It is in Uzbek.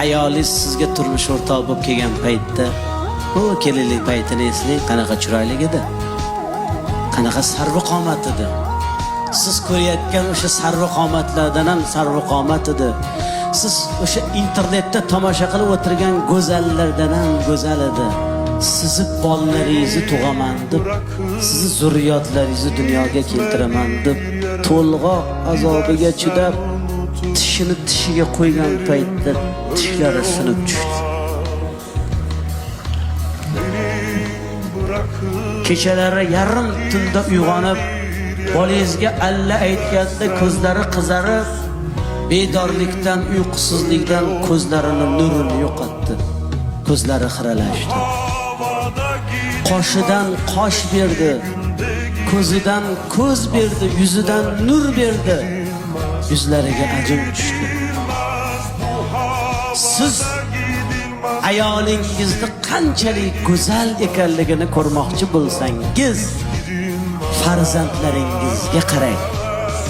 Ayolingiz sizga turmush o'rtoq bo'lib kelgan paytda, bu kelinlik paytini eslang, qanaqa chiroyli edi. Qanaqa sarvi qomat edi. Siz ko'rayotgan o'sha sarvi qomatlardan ham sarvi qomat edi. Siz o'sha internetda tomosha qilib o'tirgan go'zallardan ham go'zal edi. Sizni bolalaringizni tug'aman deb, sizni zurriyotlaringizni dunyoga keltiraman deb to'lg'oq azobiga chidab, tishini tishiga qo'ygan paytda tishlari sinib tushdi. Kechalari yarim tunda uyg'onib, bolangizga alla aytganda ko'zlari qizarib, bedorlikdan, uyqusizlikdan ko'zlarini nurini yo'qotdi. Ko'zlari xiralashdi. Qoshidan qosh berdi, ko'zidan ko'z berdi, yuzidan nur berdi. Yuzlariga ajin tushdi. Siz ayolingizni qanchalik go'zal ekanligini ko'rmoqchi bo'lsangiz, farzandlaringizga qarang.